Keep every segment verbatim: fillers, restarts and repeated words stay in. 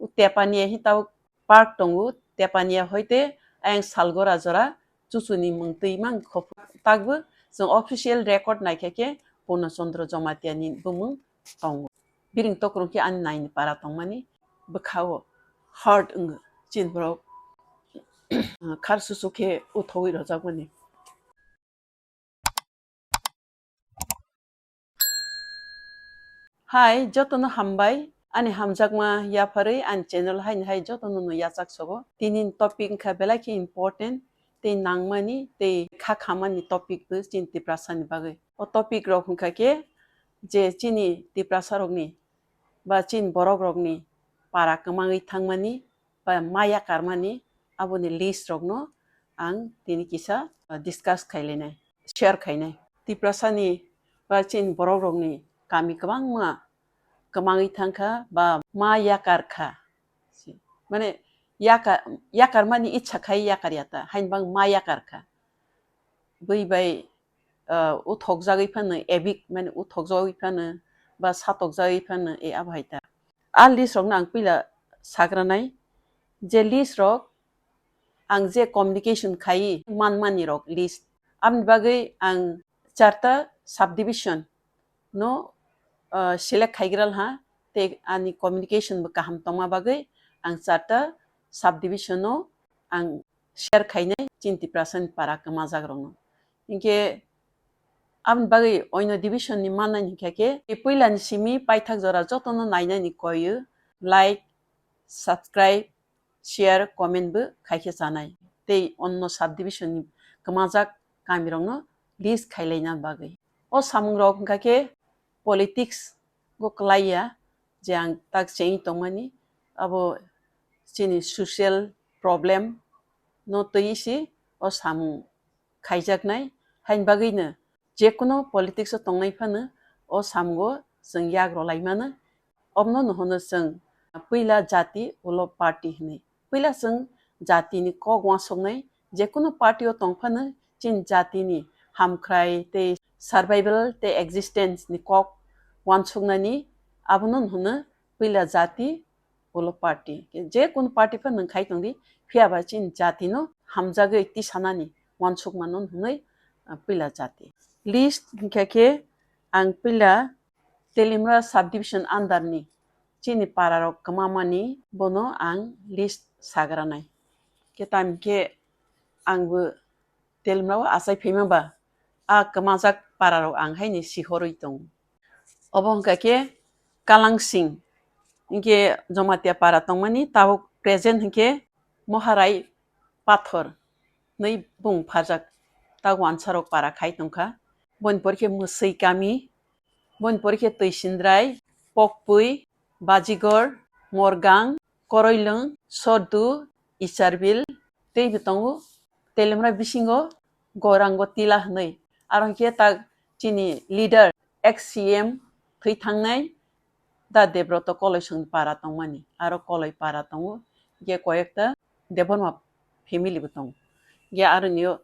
O Tepania hi tabuk park tongo, Tepania hoite ayang Salgora jora chuchuni mung twi mang khopuk. Takbo chwng official record naikha khe Purno Chandra Jamatia ni bumung tongo. Biring tokrong khe ani naini para tongmani bwkhao hard wngo chini borok khar susu khe uthogwi rojakmani. Hai, jotono hambai. Ani hamjakma yapharwi ani channel haini hai jotono no yachak sogo. Tini topic wngkha belai khe important, tei nangmani, tei kha khamani topic bo chini Tiprasa ni bagwi. O topic rok wngkha khe je chini Tiprasa rokni ba chini borok rokni para kwmangwi thangmani, ba ma yakarmani, aboni list rokno ang tini kisa, uh, discuss khailainai, share khainai. Tiprasani ba chini borok rokni kami kwbangma kwmangwi thangkha ba ma yakar kha. Mane yaka-, yakarmani ichha khai yakar yata, hain bang ma yakar kha. Bui bai, uh, uthokjagwi phano evict, mane uthokjagwi phano ba satokjagwi phano e abo hai ta. A list rokno ang puila sagranai, je list rok ang je communication khai manmani rok list. Aboni bagwi ang charta subdivision no, uh, select khaigra ha, tei ani communication bo kaham tongma bagwi ang charta subdivision no ang share khainai chini Tiprasa ni para kwmajak rokno. Hinkhe aboni bagwi oino division ni mannani hinkhe khe puilani simi paithak jora jotono nainani koiyo like, subscribe, share, comment bo khaikhe chanai. Tei onno subdivision ni kwmajak kamirokno list khailaina bagwi. O samungrok wngkha khe politics go kwlaiya, je ang tak chengwi tongmani, abo chini social problem no twiwi se o samung khaijaknai, haini bagwino jekunu politics o tongnai phano o samungo chwng yak rwlai mano. Obono no hwno chwng puila jati ulo party hinwi. Puila chwng jatini kok uansuknai, jekunu party o tong phano chini jatini hamkhrai tei survival tei existence ni kok uansuknani, abono no hwno puila jati ulo party. Je kunu party phano nwng khai tongdi, phiya ba chini jati no hamjagwi tisanani uansukmano hwnwi, ah, puila jati. List hinkha khe ang puila Telimra subdivision under ni chini para rok kwmamani bono ang list sagranai. Khe tam khe angbo Telimra o achai phaima ba a kwmajak para rok ang haini sihorwi tongo. Obo hwnkha khe Kalangsing, hinkhe Jamatia para tongmani, tabuk present hinkhe Moharai Pathor hwnwi bung pharjak, ta uansarok para khai tongkha. Boni pore khe Mwswi kami, boni pore khe Twisindrai, Pokpui, Bajigor, Morgang, Koroilwng, Sordu, Icharbil, teibo tongo. Telimra bisingo Gorango Tila hwnwi. Aro hinkhe ta chini leader, ex C M thwi thangnai, da Debroto Koloisongni para tongmani, aro Koloi para tongo, hinkhe koyekta Debbarma family bo tongo. Hinkhe aroni o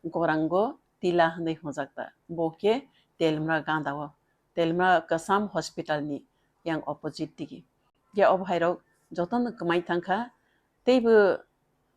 Gorango Tila hwnwi hwnjak ta, bo khe Telimra ganda o, Telimra Kasam hospital ni yang opposite digi. Hinkhe obo hai rok jotono kwmai thangkha, teibo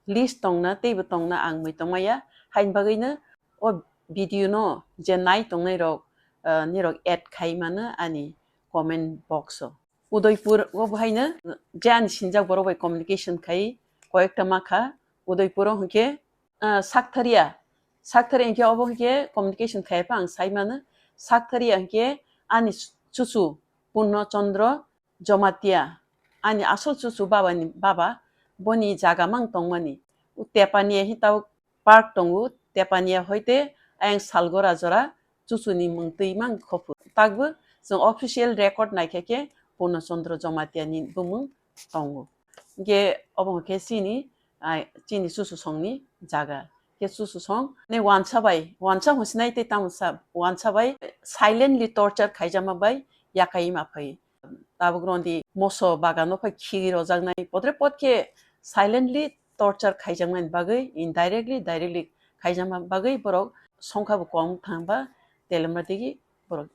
list tongna, teibo tongna ang mui tongmaya, haini bagwino o video no je nai tongnai rok, ah, nirok add khai mano ani comment box o. Udaipur o bo haino je ani sinjak borok bai communication khai koyekta ma kha. Udaipur o hinkhe, ah, Saktharia, Saktharia hinkhe obo hinkhe communication khai pha ang sai mano. Saktharia hinkhe ani chuchu Purno Chandra Jamatia, ani asol chuchu baba ni baba, boni jaga mang tongmani. O Tepania hi tabuk park tongo, Tepania hoite ayang Salgora jora chuchuni mung twi mang khopuk. Takbo chwng official record naikha khe Purno Chandra Jamatia ni bumung tongo. Hinkhe obo khe chini, ah, chini chuchusongni jaga. Khe chuchusong ni uansa bai, uansa hwnsinai tei tamo sa, uansa bai silently torture khaijama bai yakai ma phai. Tabuk rondi moso bagano phai khiri rojaknai, podre pod khe silently torture khaijakmani bagwi, indirectly, directly khaijakma bagwi borok songkha bo kom thangba Telimra digi borok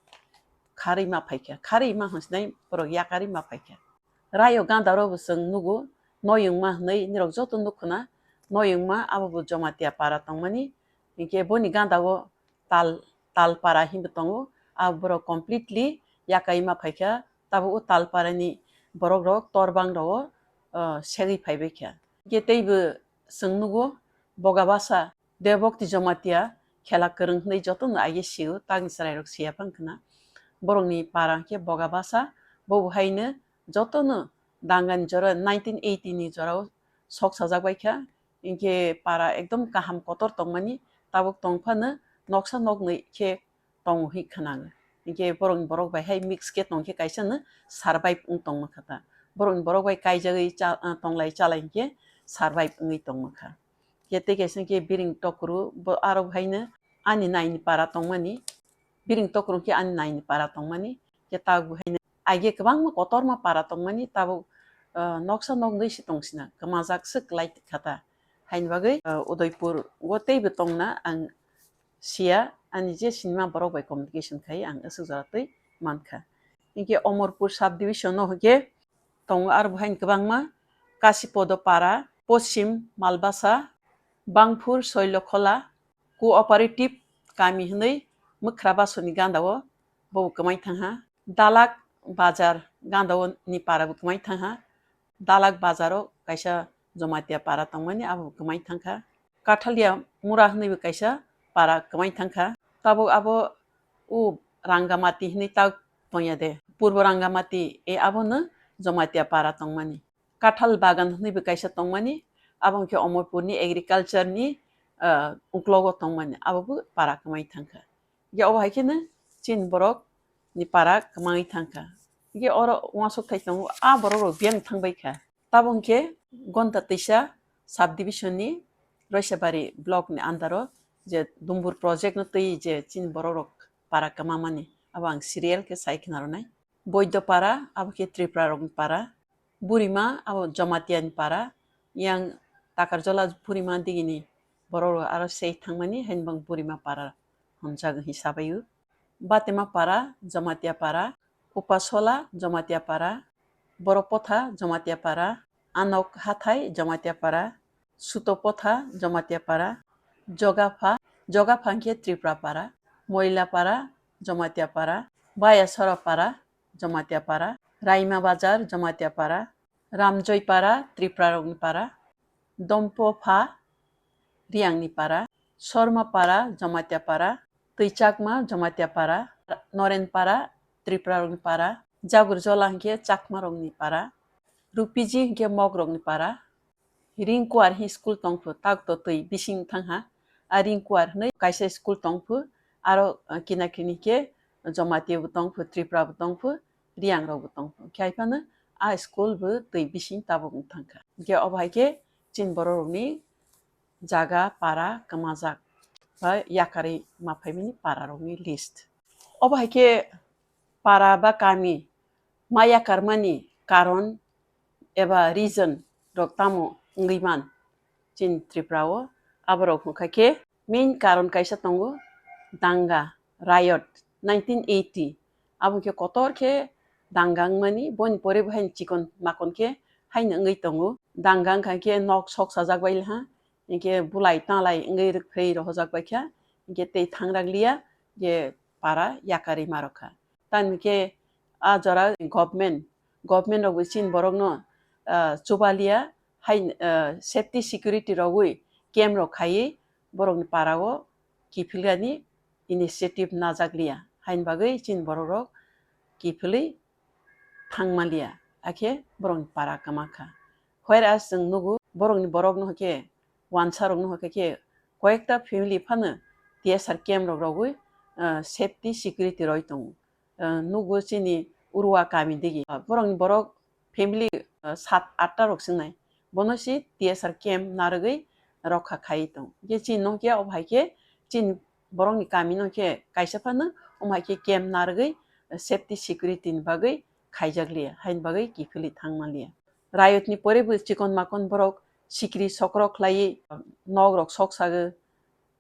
kharwi ma phaikha, kharwi ma hwnsinai borok yakarwi ma phaikha. Rayo ganda ro bo chwng nugo, Noyungma hwnwi nirok joto nukho na, Noyungma abo bo Jamatia para tongmani, hinkhe boni ganda o Tal, Tal para hinbo tongo, abo borok completely yakai ma phaikha, tabuk o Tal para ni borok rok Torbang rok o, o, segwi phaibaikha. Hinkhe teibo chwng nugo, Bogabasa, Debokti Jamatia khela kwrwng hwnwi jotono aige sio, tagni chwrairok siya phang khna. Borokni para hwnkhe Bogabasa, bo bo haino jotono dangani jora nineteen eighty ni jorao sok sajak bai kha. Hinkhe para ekdom kaham kotor tongmani, tabuk tong phano noksa noknwi khe tongo hi khna. Hinkhe borokni borok bai hai mix khe tong khe kaisa no survive wng tongma kha ta. Borokni borok bai kaijagwi cha-, tonglai chalai hinkhe survive wngwi tongma kha. Khe tei kaisa khe Biring Tokru, bo aro haino ani naini para tongmani, Biring Tokru khe ani naini para tongmani, khe tabuk haino aige kwbangma kotorma para tongmani, tabuk, ah, noksa noknwi se tongsina, kwmajak swk lai kha ta. Haini bagwi, ah, Udaipur o teibo tongna ang siya, ani je sinima borok bai communication khai ang aswk jora twi mankha. Hinkhe Omorpur sub division no hinkhe tongo aro bo haino kwbangma, Kasipodo para, Poschim Malbasa, Bangphur Soilokhola, Cooperative kami hwnwi Mwkhrabasoni ganda o bo kwmai thangha. Dalak Bazar ganda o ni para bo kwmai thangha. Dalak Bazar o kaisa Jamatia para tongmani abo bo kwmai thangkha. Kathalia Mura hwnwi bo kaisa para kwmai thangkha. Tabuk abo o Rangamati hwnwi tak tongya de. Purbo Rangamati e abono Jamatia para tongmani. Kathal Bagan hwnwi bo kaisa tongmani, abo hwnkhe Omorpurni agriculture ni, ah, uklogo tongmani, abo bo para kwmai thangkha. Hinkhe obo hai kheno chini borok ni para kwmai thangkha. Hinkhe oro uansuk thai tongo, a borok rok biyang thangbai kha. Tabuk hwnkhe Gonta Twisa sub division ni Roisabari block ni under o je Dumbur project no twi je chini borok rok para kwma mani, abo ang serial khe sai khna rwnai. Boidopara, abo khe Tripura rokni para. Burima, abo Jamatia ni para. Yang Takarjola Burima digini borok rok aro sei thangmani, hainbang Burima para hwnjak hinwi sabaio. Batema para, Jamatia para. Upasola, Jamatia para. Borokpotha, Jamatia para. Anok Hathai, Jamatia para. Sutopotha, Jamatia para. Jogapha, Jogapha hwnkhe Tripura para. Moila para, Jamatia para. Bayasora para, Jamatia para. Raima Bazar, Jamatia para. Ramjoi para, Tripura rokni para. Dompopha, Riangni para. Sorma para, Jamatia para. Twichakma, Jamatia para. Noren para, Tripura rokni para. Jagurjola hwnkhe Chakma rokni para. Rupiji hwnkhe Mog rokni para. Ringkuar hi school tongphu, tak to twi bising thangha. A Ringkuar hwnwi kaisa school tongphu, aro, uh, kina kini khe Jamatia bo tongphu, Tripura bo tongphu, Riang rok bo tongphu. Khe hai phano a school bo twi bising tabuk wng thangkha. Hinkhe obo hai khe chini borok rokni jaga para kwmajak ba yakarwi ma phaimani para rokni list. Obo hai khe para ba kami ma yakarmani karon eba reason rok tamo wngwi man chini Tripura o, aborok wngkha khe main karon kaisa tongo, danga, riot, nineteen eighty, abo khe kotor khe danga wngmani, boni pore bo haino chikon makon khe haino wngwi tongo. Danga wngkha khe nok sok sajak bai ha, hinkhe bulai talai wngwi rwphri rohorjak bai kha, hinkhe tei thangrak liya je para yakarwi ma rwkha. Tamni khe a jora government, government rok bo chini borok no, ah, chuba liya, hai, ah, safety security rogwi camp rok khaiwi borok ni para o kiphilgani initiative najak liya, haini bagwi chini borok rok kiphilwi thangma liya, akhe borok ni para kwma kha. Whereas chwng nugo borok ni borok no khe wansa rok no khe koyekta family phano T S R camp rok rogwi, ah, safety security roi tongo. Ah, nugo chini Urua kami digi. Ah, borokni borok family, ah, sat atta rok swngnai. Bono si T S R camp narwgwi rokha khai tong. Khe chini nokya obo hai khe chini borokni kami no khe kaisa phano omo hai khe camp narwgwi, ah, safety security ni bagwi khaijak liya, haini bagwi kiphilwi thangma liya. Riot ni pore bo chikon makon borok sikri sokro khlaiwi nok rok sok sago.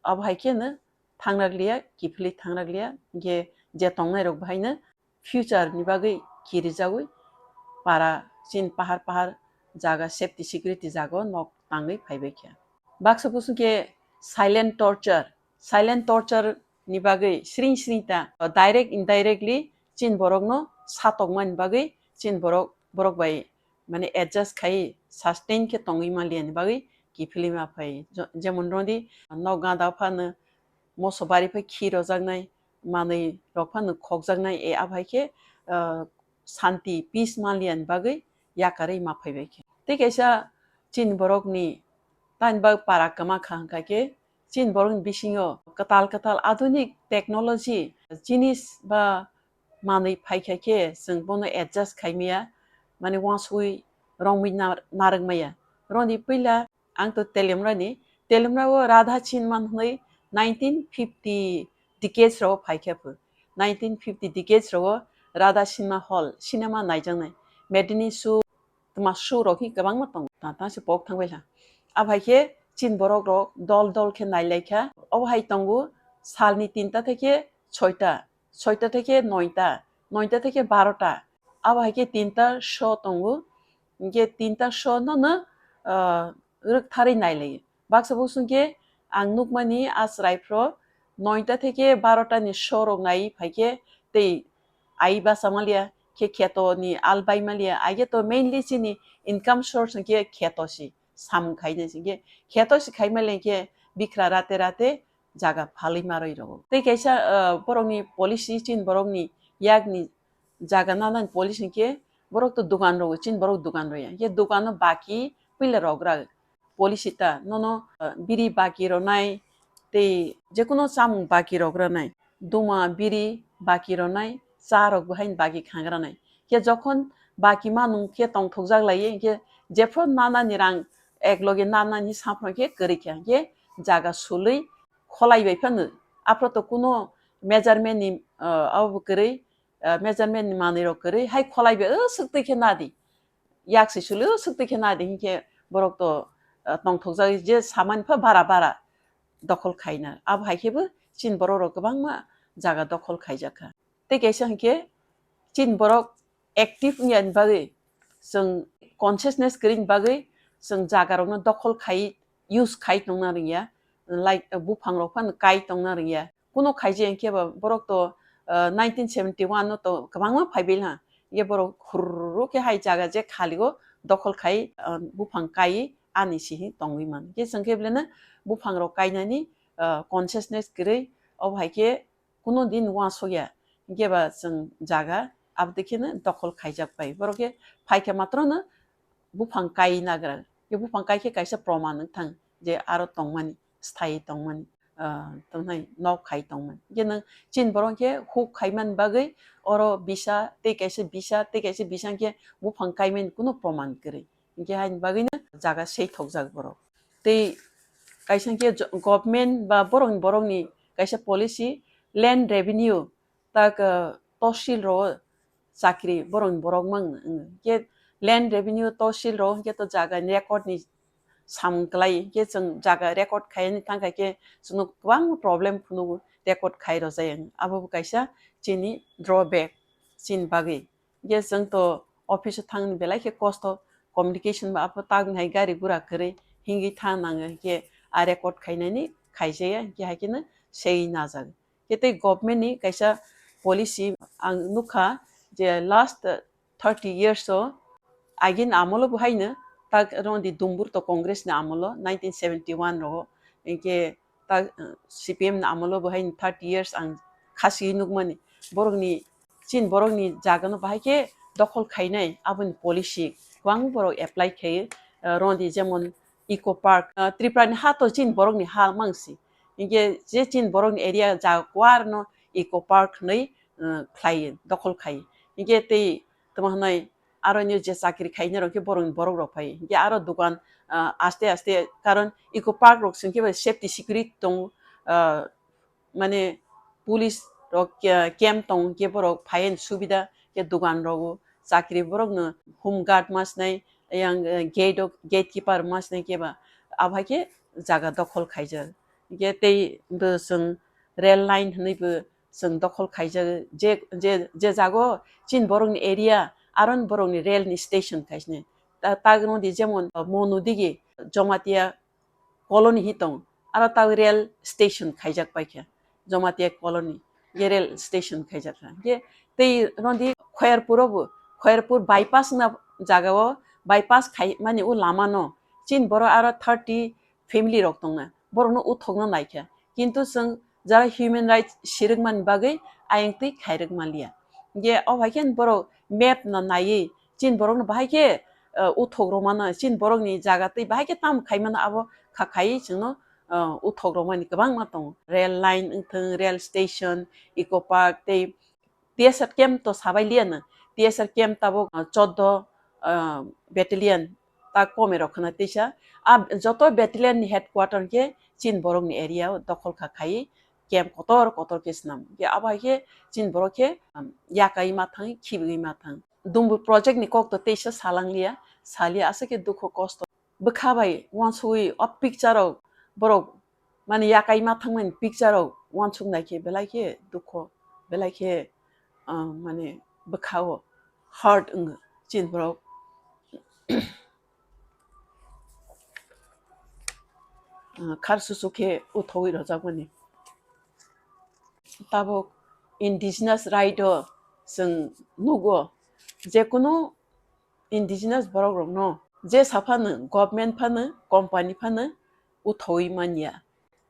Abo hai khe no thangrak liya, kiphilwi thangrak liya, hinkhe je tongnai rok bo haino future ni bagwi kirijagwi para chini pahar pahar jaga safety security jaga o nok tangwi phaibai kha. Baksa busung khe silent torture, silent torture ni bagwi sring sring ta, direct indirectly chini borok no satokmani bagwi chini borok, borok bai mane adjust khai sustain khe tongwi manliya ni bagwi kiphilwi ma phai. Jo-, jemon rodi nok gada phano moso bari phai khi rojaknai, manwi rok phano khokjaknai, e aphai khe, ah, santi, peace manliya ni bagwi yakarwi ma phaibai khe. Tei kaisa chini borok ni tani bagwi para kwma kha hwnkha khe chini borok ni bisingo kwtal kwtal adhunik technology jinis ba manwi phaikha khe chwng bono adjust khaimaya, mane uansugwi romwi nar-, narwkmaya. Roni puila ang to Telemrani, Telemra o Radha Chinma hwnwi nineteen fifty decades rogo phaikha pho. Nineteen fifty decades rogo Radha Chinma Hall cinema naijaknai. Medini su tma su rok hi kwbangma tongo. Ta, ta se pok thangbai kha. Aphai khe chini borok rok dol dol khe nailaikha. Obo hai tongo salni tinta theke soita, soita theke noita, noita theke barota. Abo hai khe tinta show tongo. Hinkhe tinta show no no, ah, rwktharwi nailaio. Baksa busung khe ang nukmani a chwrai phro noita theke barota ni show rok nai phai khe tei ai basa manliya khe kheto ni al bai manliya. Aige to mainly chini income source hinkhe kheto si samung khainai si. Hinkhe kheto si khai manliya khe bikra rate rate jaga phalwi marwi rogo. Tei kaisa, ah, borokni policy chini borokni yakni jaga nanani policy hinkhe borok to dukan rogo, chini borok dukan roya. Hinkhe dukano baki puila rogra policy ta nono, ah, biri baki ronai tei jekono chamung baki rogranai, duma biri baki ronai, cha rok bo haino baki khangranai. Khe jokhon baki manung khe tongthokjak laiye, hinkhe jephru nanani rang ekloge nanani saphro khe kwrwi kha, hinkhe jaga sulwi kholai bai phano. Aphro to kuno measurement ni, ah, abo kwrwi, ah, measurement ni manwi rok kwrwi hai kholai bai, o, swktwi khe nadi. Yak se suli, o, swktwi khe nadi hinkhe borok to, ah, tongthokjak je samani pha bara bara dokhol khaina. Abo hai khe bo chini borok rok kwbangma jaga dokhol khaijak kha. Tei kaisa hinkhe chini borok active wngya ni bagwi, chwng consciousness kwrwi ni bagwi chwng jaga rokno dokhol khai, use khai tongna rwngya, like, buphang rok phano kai tongna rwngya. Kuno khaijak hinkhe ba borok to, ah, nineteen seventy one no to kwbangma phaibai ha. Hinkhe borok khurru khe hai jaga je khali o dokhol khai, ah, buphang kai ani si hi tongwi man. Hinkhe chwng khe beleno buphang rok kainani, ah, consciousness kwrwi, obo hai khe kuno din uansukya. Hinkhe ba chwng jaga aboni kheno dokhol khaijak pai. Borok khe phaikha matrono buphang kai nagra. Khe buphang kai khe kaisa proman wng thang je aro tongmani, sthai tongmani, ah, tongnai nok khai tongmani. Khe nwng chini borok khe huk khaimani bagwi oro bisa, tei kaisa bisa, tei kaisa bisa khe buphang kaimani kuno proman kwrwi. Hinkhe haini bagwino jaga sei thokjak borok. Tei kaisa khe jo-, government ba borokni, borokni kaisa policy, land revenue, tak, ah, tosil ro chakri borokni borok mang, mm, khe land revenue tosil ro khe to jaga ni record ni samung kwlai khe chwng jaga record khaini thang kha khe chwngno kwbang problem phunuk record khai rojai. Abo bo kaisa chini drawback chini bagwi. Khe chwng to office o thangni belai khe kosto, communication ba apo tang hai gari gura kwrwi hingwi thang nango khe a record khainani khaijaya khe hai kheno sei najak. Khe tei government ni kaisa policy ang nukha je last thirty years o agini amolo bo haino tak rodi Dumburto Congress ni amolo nineteen seventy one rogo, hinkhe tak, uh, C P M ni amolo bo haino thirty years ang khasi nukmani borokni, chini borokni jagano bahai khe dokhol khainai aboni policy kwbang borok apply khaio, uh, rodi jemon Eco Park, uh, Tripura ni ha to chini borokni ha mangsi. Hinkhe je chini borokni area jaga kuar no Eco Park hinwi, uh, khlai, dokhol khai. Hinkhe tei tamo hinwi aro nw je chakri khainai rok khe borokni borok rok phai. Hinkhe aro dukan, uh, aste aste, karon Eco Park rok singkhe bai safety security tongo, uh, mane police rok, uh, camp tongo hinkhe borok phai subida khe dukan rogo chakri borokno home guard masnai yang, uh, gate o gatekeeper masnai khe ba abo hai khe jaga dokhol khaijak. Hinkhe tei bo chwng rail line hinwi bo chwng dokhol khaijak, je, je, je jago chini borokni area aron borokni rail ni station khaisne. Ta-, tagno di jemon, uh, Monudigi Jamatia colony hi tong, aro tag rail station khaijak paikha, Jamatia colony, ge rail station khaijak kha. Ge tei rondi Khoyarpur o bo, Khoyarpur bypass na jaga o bypass khai mani o lama no chin borok aro thirty family rok tongna, borok no uthok no naikha. Kintu chwng jara human rights sirikmani bagwi ayang twi khairok manliya. Ge o hai khe borok map no naiwi chin borok no bahai khe, uh, uthok rw mano, chin borok ni jaga twi bahai khe tam khai mano, abo kha khai chwng no, uh, uthok rw mani kwbangma tongo. Rail line wng thung, rail station, eco park tei T S R camp to sabai liya na. T S R camp tabuk, uh, choddo, uh, battalion ta kome rok khna teisa. A joto battalion ni headquarter khe chin borok ni area o dokhol kha khai camp kotor kotor khe swnam. Khe abo hai khe chin borok khe, um, yakai ma thang, khibigwi ma thang. Dumbur project ni kok to teisa salang liya, salia aswk khe dukhu kosto. Bwkha bai uansugwi o picture rok borok mani yakai ma thangmani picture rok uansuk nai khe belai khe dukho, belai khe, ah, mane bwkha o hurt wng chin borok. Ah, khar susu khe uthowi rwjakmani. Tabuk indigenous right o chwng nugo, jekunu indigenous borok rokno je saphano government phano company phano uthowi manya,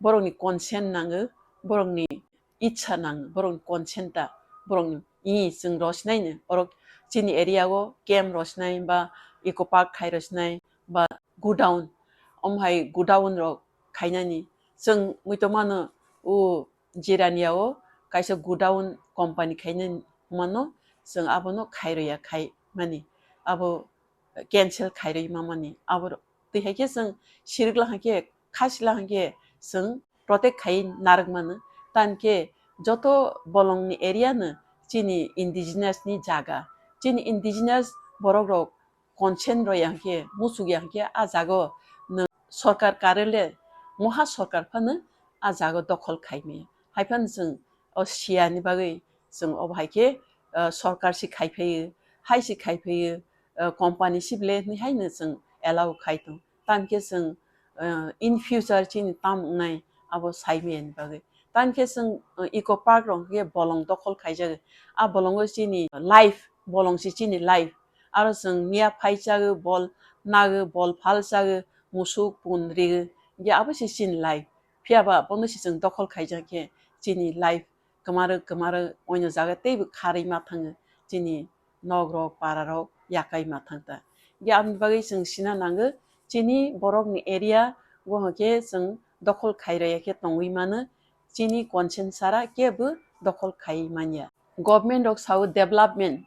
borokni consent nango, borokni itsa nango, borokni consent ta, borokni i chwng rosnaino borok chini area o camp rosnai ba eco park khai rosnai ba godown, omo hai godown rok khainani chwng muitomano o Jirania o kaisa godown company khainani mano chwng abono khairoya khai mani abo cancel khairoi mamani abo twi hai khe chwng sirik la hai khe khasi la hai khe chwng protect khai narwk mano. Tani khe joto bolongni area no chini indigenous ni jaga, chini indigenous borok rok consent roi ya hwnkhe, muchuk ya hwnkhe, a jaga o nwng sorkar karele, moha sorkar phano a jaga o dokhol khai maya. Hai phano chwng o siya ni bagwi chwng obo hai khe, ah, sorkar se khai phaio, hai se khai phaio, ah, company se ble hinwi hai no chwng allow khai tong. Tamo khe chwng, ah, in future chini tam wngnai abo sai maya ni bagwi. Tamo khe chwng, ah, eco park rok hwnkhe bolong dokhol khai jago. A bolongo chini life, bolong se chini life. Aro chwng miya phai chago, bol nago, bol phal chago, musuk pun rigo. Hwnkhe abo se chini life. Phiya ba bono se chwng dokhol khaijak khe chini life kwmarwk, kwmarwk, oino jaga teibo kharwi ma thango chini nok rok, para rok yakai ma thang ta. Hwnkhe aboni bagwi chwng sina nango chini borok ni area o hwnkhe chwng dokhol khairaya khe tongwi mano, chini consent sara kebo dokhol khai manya. Government rok sao development,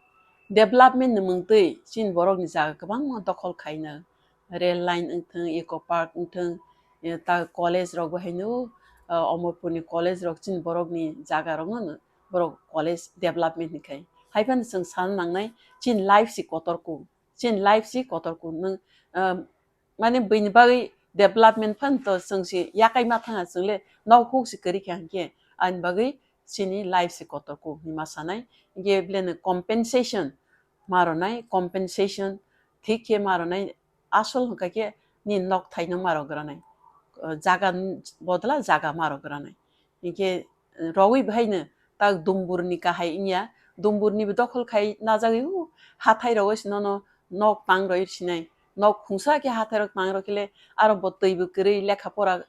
development ni mungtwi chini borok ni jaga kwbangma dokhol khaina, rail line wngthung, eco park wngthung, eh, ta college rok bo haino, ah, Omorpur ni college rok chini borok ni jaga rok no borok college development ni khai. Hai phano chwng sana nangnai chini life si kotor kuk, chini life si kotor kuk nwng, ah, mane buini bagwi development phano to chwng si yakai ma thanga chwng le nok huk si kwrwi kha hinkhe ani bagwi chini life si kotor kuk hinwi ma sanai. Hinkhe bile no compensation ma rwnai, compensation thik khe ma rwnai, asol hwnkha khe nini nok thaino ma rwgranai, jaga ni bodla jaga ma rwgranai. Hinkhe rogwi bahaino tak dumburni kahai wngya, dumburnibo dokhol khai najagwi, u hathai rogo se nono nok tang roi sinai, nok khungsa khe hathai rok tang rok khe le aro bo twibo kwrwi, lekha pora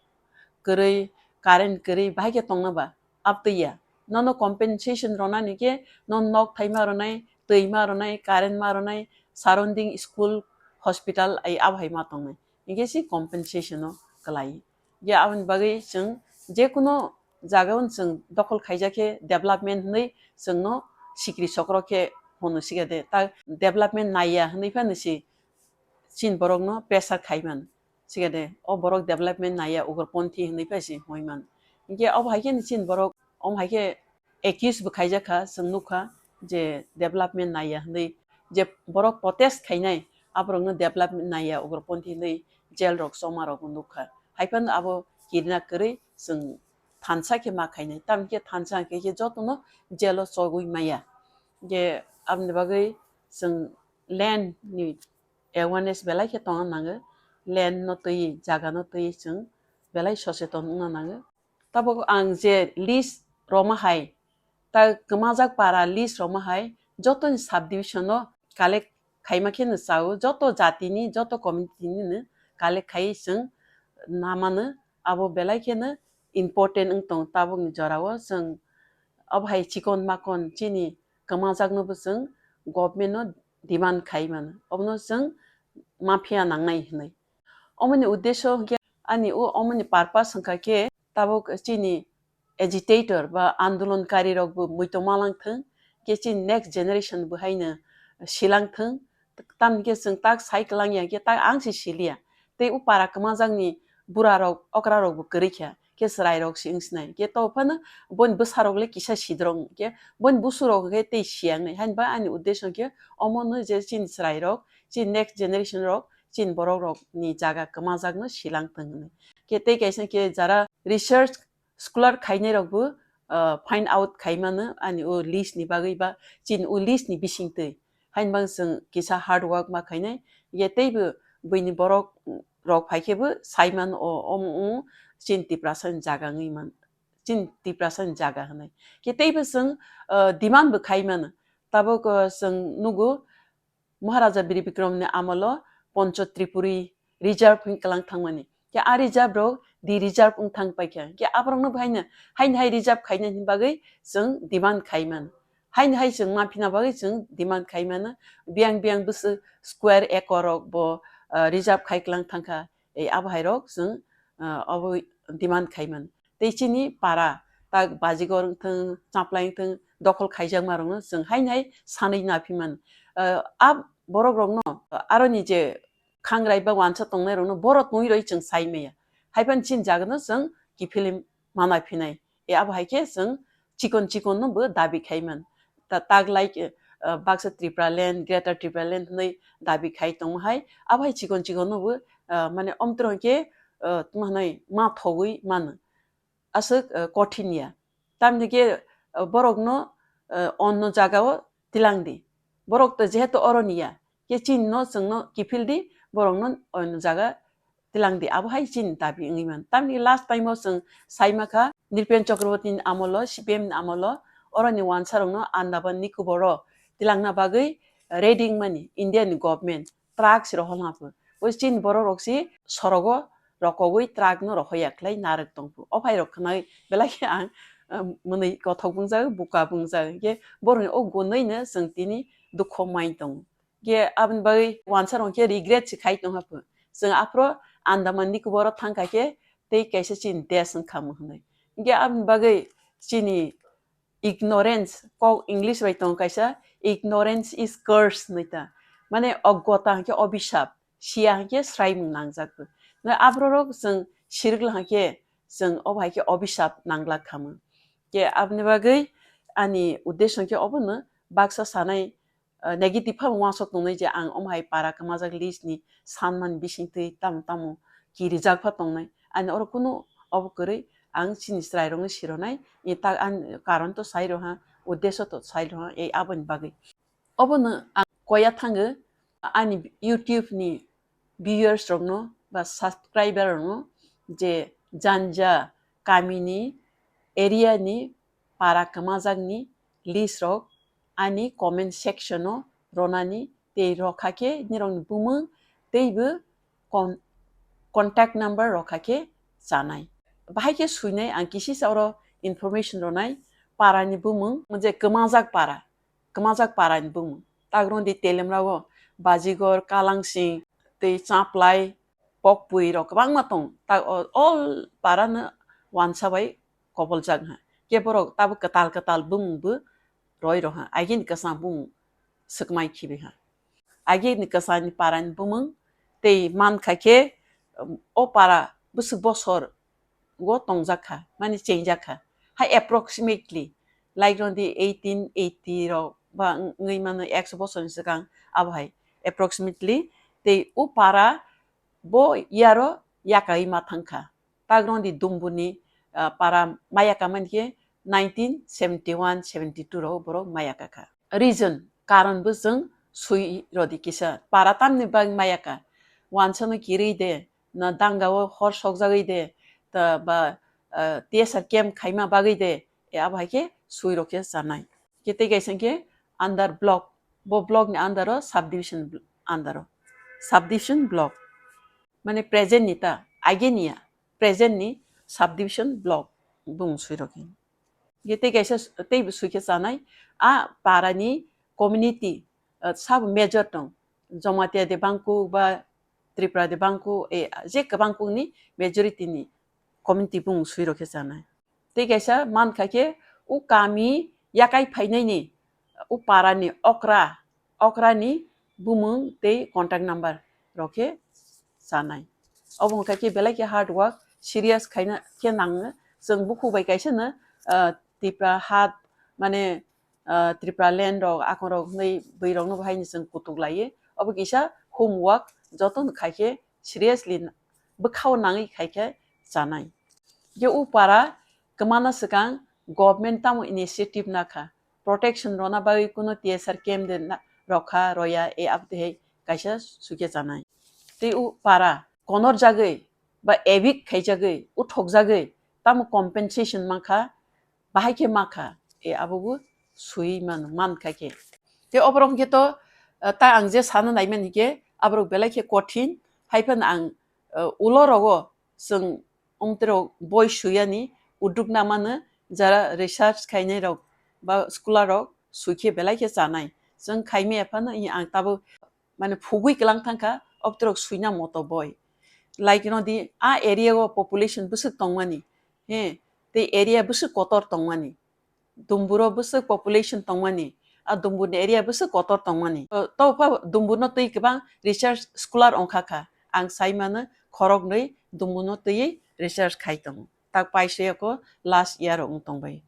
kwrwi, current kwrwi, bahai khe tongna ba? Abtwi ya. Nono compensation rwnani khe nono nok thai ma rwnai, twi ma rwnai, current ma rwnai, surrounding school, hospital ai abo hai ma tongnai. Hinkhe se compensation o kwlai. Je aboni bagwi chwng jekunu jaga o chwng dokhol khaijak khe development hinwi chwngno sikri sokro khe hwnwi siga de. Ta development naiya hinwi phano se chini borokno pressure khai man. Siga de, o borok development naiya, ugroponthi hinwi phai se hoi man. Hinkhe obo hai khe chini borok, omo hai khe accuse bo khaijak kha, chwng nukha je development naiya hinwi, je borok protest khainai, aborokno development naiya, ugroponthi hinwi jail rok choma rok nukha. Hai phano abo kirna kwrwi chwng thansa khe ma khainai, tamni khe thansa hwnkhe khe jotono jail o chogwi maya. Je aboni bagwi chwng land ni awareness belai khe tongna nango, land no twi, jaga no twi chwng belai soseton wngna nango. Tabuk ang je list roma hai, ta kwmajak para list roma hai, joto ni subdivision no collect khaima khe no chao, joto jati ni, joto community ni no collect khai chwng namano, abo belai khe no important wng tong tabuk ni jora o. Chwng abo hai chikon makon chini kwmajak no bo chwng government no demand khai mano, obono chwng mafia nangnai hinwi. Omoni uddesho hwnkhe ani o omoni purpose hwnkha khe tabuk chini agitator ba andolonkari rok bo muitu malang thung, khe chini next generation bo haino silang thung, tamni khe chwng tak sai kwlang ya khe tak ang se siliya. Tei o para kwmajakni bura rok, okra rok bo kwrwi kha, khe chwrai rok se wng sinai. Khe to phano boni bwsa rok le kisa sidrong, khe boni busu rok khe tei siya wngnai. Haini ba ani uddesho khe omo no je chini chwrai rok, chini next generation rok, chini borok rok ni jaga kwmajak no silang thung hinwi. Khe tei kaisa khe jara research scholar khainai rok bo, ah, find out khai mano ani o list ni bagwi ba chini o list ni bising twi. Haini bang chwng kisa hard work ma khainai, ye tei bo buini borok rok phai khe bo sai mano o, omo wng chini Tiprasa ni jaga wngwi man, chini Tiprasa ni jaga hinwi. Khe tei bo chwng, ah, demand bo khai mano. Tabuk, ah, chwng nugo, Maharaja Bir Bikram ni amolo Pancho Tripuri reserve hin kwlang thangmani. Khe a reserve rok di reserve wng thang paikha. Khe aborok no haino, haino hai reserve khaina hini bagwi chwng demand khai man. Haino hai chwng ma phina bagwi chwng demand khai mano. Biyang biyang bwswk square acre rok bo, ah, reserve khai kwlang thangkha. Ei abo hai rok chwng, ah, obo demand khai man. Tei chini para, tak Bajigor wngthung, Chaplai wngthung, dokhol khaijakma rokno chwng haino hai sanwi naphimano. Ah, a borok rokno, ah, aroni je khangrai ba wansa tongnai rokno boro tongwi roi chwng sai maya. Haiphano chini jagano chwng kiphilwi ma naiphinai. E abo hai khe chwng chikon chikon no bo dabi khai man. Ta-, tak like, ah, baksa Tripura land, Greater Tripura land hinwi dabi khai tongma hai. Abo hai chikon chikon no bo, ah, mane omtwrwng khe, ah, tma hinwi ma thogwi mano. Aswk, ah, kothin ya. Tamni khe, ah, borokno, ah, onno jagao tilang di. Borok to jehetu oroni ya, khe chini no chwngno kiphil di, borokno onno jaga tilang di. Abo hai chini dabi wngwi man. Tamni last time o chwng sai ma kha, Nripen Chakraborty ni amolo, C P M ni amolo, oroni wansa rokno Andaman Nicobar o tilangna bagwi ready wngmani India ni government. Truck si rohor lapo. Bo chini borok rok si sorogo rokogwi truck no rohoya khlai narwk tongphu. O phai rok khwnai belai khe ang, um, mwnwi kothok bungjak, buka bungjak. Khe borokni o gunwi no chwng tini dukho mai tongo. Khe aboni bagwi wansa rok khe regret se khai tongha phu. Chwng aphro Andaman Nicobar o thangkha khe tei kaisa chini desh wngkha mo hwnwi. Khe aboni bagwi chini ignorance, kok English bai tongo kaisa, "Ignorance is curse" hinwi ta. Mane oggota hwnkhe obisap, siya hwnkhe swraimung nangjak. Na aborok chwng sirikla hwnkhe chwng obo hai khe obisap nanglak khamung. Khe aboni bagwi ani uddesho hwnkhe obono baksa sanai, ah, negative phano uansuk tongnai je ang omo hai para kwmajak list ni sanmani bisingtwi tamo tamo kirijak pha tongnai. Ani oro kunu obo kwrwi ang chini chwrairokno sironai, e ta-, ani karon to sai roha, uddesho to sai roha, e aboni bagwi. Obono ang koya thango ani YouTube ni viewers rokno ba subscriber rokno je janja kamini area ni para kwmajakni list rok ani comment section o ronani tei rokha khe nirokni bumung teibo con-, contact number rokha khe chanai. Bahai khe swinai ang kisisa oro information ronai para ni bumung je kwmajak para, kwmajak para ni bumung. Tagrondi Telemra o Bajigor, Kalangsing tei Chaplai, Pokpui rok kwbangma tong. Ta o-, all para no wansa bai koboljak ha. Khe borok tabuk kwtal kwtal bumung bo roi rok ha. Agini kwchang bumung swkmai khibi ha. Agini kwchangni para ni bumung tei mankha khe, um, o para bwswk bosor go tongjak kha, mani chengjak kha. Hai approximately, like rong di eighteen eighty rok ba wng-, wngwi mano ekso bosorni swkang abo hai approximately. Tei o para bo yaro yakai ma thang kha. Tak rong di Dumbuni, ah, para maya ka mani khe nineteen seventy one seventy two rok borok maya ka kha. Reason, karon bo chwng sui rodi kisa para tamni bag mayaka, wansano kirui de, na dangao hor sokjagui de, ta ba, ah, T S R camp khaima bagui de, e abo hai khe sui rok khe chanai. Khe tei kaisa khe under block, bo block ni under o subdivision bl-, under o subdivision block. Mane present ni ta, age ni ya, present ni subdivision block bung sui rok khe. Ge tei kaisa s-, tei bo sui khe chanai. A para ni community, ah, sabo major tong. Jamatia de bangkuk ba Tripura de bangkuk, e, je kwbangkuk ni majority ni community bung sui rok khe chanai. Tei kaisa man kha khe u kami yakai phainai ni u para ni okra, okra ni bumung tei contact number rok khe chanai. Obo wngkha khe belai khe hard work, serious khaina khe nango. Chwng bukhuk bai kaisa no, ah, Tipra hat, mane, ah, Tripura land rok, akon rok hwnwi bwrwi rok no bo hai no chwng kutuk laiwi. Obo kisa homework, joto no khai khe seriously bwkhao nangwi khai khe chanai. Je u para kwmana swkang government tamo initiative nakha, protection rona bagwi kuno T S R camp de na-, rokha, roya, e abtwi hai kaisa sui khe chanai. Tei u para konor jagwi ba evict khaijagwi, u thokjagwi tamo compensation mankha, bahai khe makha, e abo bo sui man, man kha khe. Tei oborok hwnkhe to, ah, ta ang je sana naimani khe aborok belai khe kothin, hai phano ang, ah, ulo rogo chwng omtwrok boi suyani uduk namano, jara research khainai rok ba scholar rok sui khe belai khe chanai. Chwng khaimaya phano i ang tabuk mane phugwi kwlang thangkha, obtwrok suina moto boi. Like no di, a area o population bwswk tongmani, he, tei area bwswk kotor tongmani. Dumburo bwswk population tongmani, a Dumbur ni area bwswk kotor tongmani. To, to pha Dumbur no twi kwbang research scholar ongkha kha. Ang sai mano khoroknwi Dumbur no twiwi research khai tongo. Tak paisuyako last year o wng tongbai.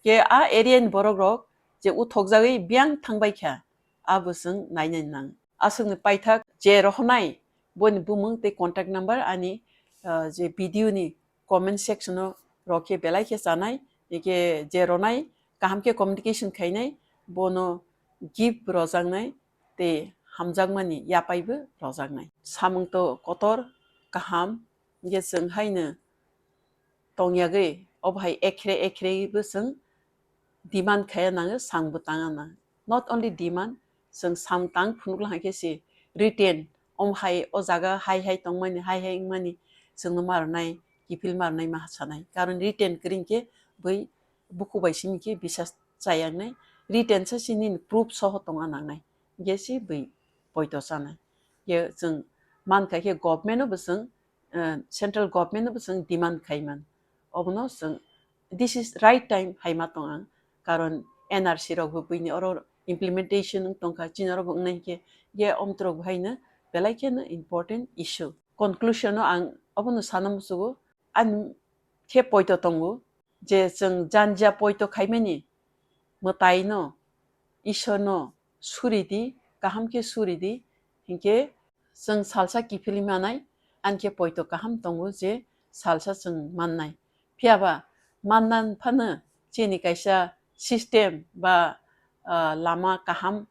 Ke a area ni borok rok je uthokjagwi biyang thangbai kha, abo chwng nainai nang. Aswkni paithak je rohornai, boni bumung tei contact number ani, ah, je video ni comment section o rok khe belai khe chanai, eke je ronai kaham khe communication khainai, bono gift rojaknai tei hamjakmani yapaibo rojaknai. Samung to kotor kaham, hingke chwng haino tongyagwi, obo hai ekre ekre bo chwng demand khaya nango, samung bo tanga nango. Not only demand, chwng samung tang phunukla hai khe se written, omo hai o jaga hai hai tongmani, hai hai wngmani, chwngno ma rwnai, kiphil ma rwnai ma sanai. Karon written kwrwi khe bui buku bai simi khe bisas chayangnai, written sa se nini proof soho tongna nangnai, hingke se bui poito chanai. Ye chwng man kha khe government no bo chwng, eh, central government no bo chwng demand khai man. Obono chwng, this is right time hai ma tong ang, karon N R C rok bo buini oro implementation wng tong kha, chini oro bo wngnai hingke, ye omtwrok bo haino belai kheno important issue. Conclusion o ang obono sana muchugo, ani khe poito tongo je chwng janjia poito khaimani mwtaino, Ishorno suri di, kaham khe suri di, hinkhe chwng salsa kiphilwi manai, ani khe poito kaham tongo je salsa chwng mannai. Phiya ba manna phano chini kaisa system ba, ah, lama kaham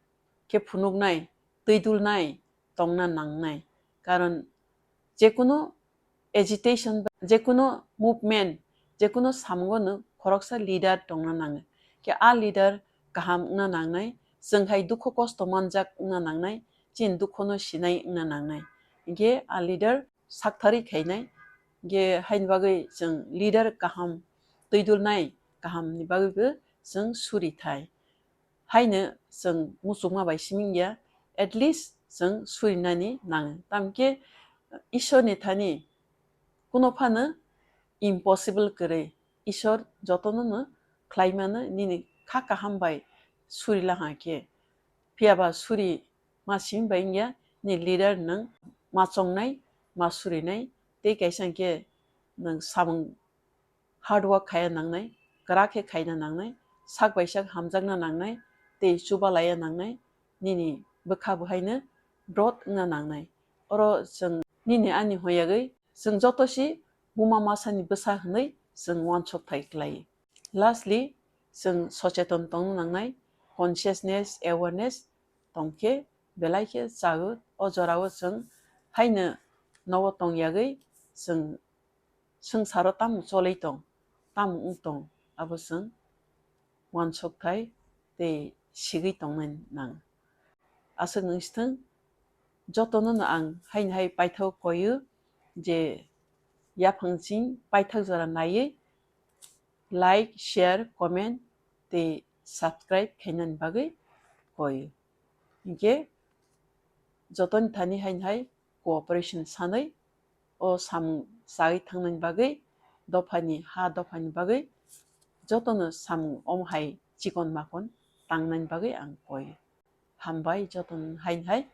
khe phunuknai, twi dulnai tongna nangnai. Karon jekunu agitation, ba jekunu movement, jekunu samungo no khoroksa leader tongna nango. Khe a leader kaham wngna nangnai, chwng hai dukhu kosto manjak wngna nangnai, chini dukhu no sinai wngna nangnai. Hinkhe a leader sakthari khainai, hinkhe haini bagwi chwng leader kaham twi dulnai kaham ni bagwi bo chwng suri thai. Haino chwng muchungma bai simi ya, at least chwng surinani nango. Tamkhe Ishorni thani kuno phano impossible kwrwi. Ishor jotono no khlai mano, nini kha kaham bai suri laha khe. Phiya ba suri ma simi bai wngya, ni leader nwng ma chongnai, ma surinai, tei kaisa hwnkhe nwng samung hard work khaya nangnai, kwrak khe khaina nangnai, sak bai sak hamjakna nangnai, tei chubalaiya nangnai, nini bwkha bo haino brot wngna nangnai. Oro chwng nini ani hoyagwi chwng joto si buma masani bwsa hwnwi chwng uansuk thai klai. Lastly, chwng socheton tongna nangnai, consciousness, awareness tongkhe belai khe chao. O jorao chwng haino nogo tong yagwi chwng swngcharo tamo cholwi tong, tamo wng tong, abo chwng uansukthai tei sigwi tongnai nang. Aswk nung sithwng, jotono no ang haino hai paithak koio je yaphang chini paithak jora naiwi like, share, comment tei subscribe khainani bagwi koio. Hinkhe jotoni thani haino hai cooperation sanwi o samung chagwi thangnani bagwi, dophani ha dophani bagwi jotono samung omo hai chikon makon tangnani bagwi ang koio. Hambai jotono haino hai,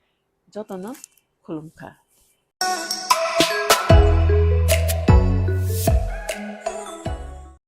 jotono khulumkha.